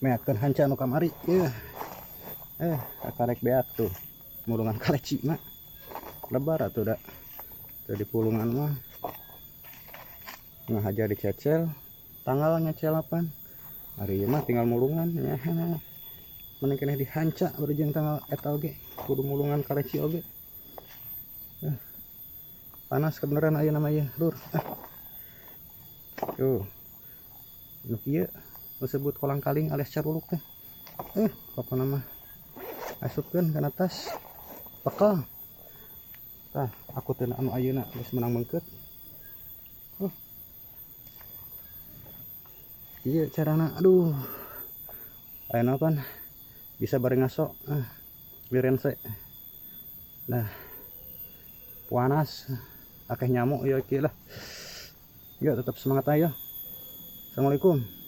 Meakeun hanca nu kamari yeuh. Kakarek beak tuh mulungan kaleci mah lebar atuh da. Teu di pulungan mah ngahaja dicecel tanggal nyecel apaan. Ari ieu mah tinggal mulungan nya. Mending keneh dihanca bari jeung tanggal eta oge kudu mulungan kaleci oge. Panas kebeneran ayeuna mah ieu lur. Ah. Tuh. Nu kieu disebut kolang kaling alias caruluk teh. Pokona mah asupkeun kana tas bekal. Tah, aku teh anu ayeuna geus menang meungkeut. Ieu carana, aduh. Ayeuna pan bisa bareng ngaso, ah, lirense. Nah, panas, akeh nyamuk ya kieu lah. Yuk, tetap semangat aja. Assalamualaikum.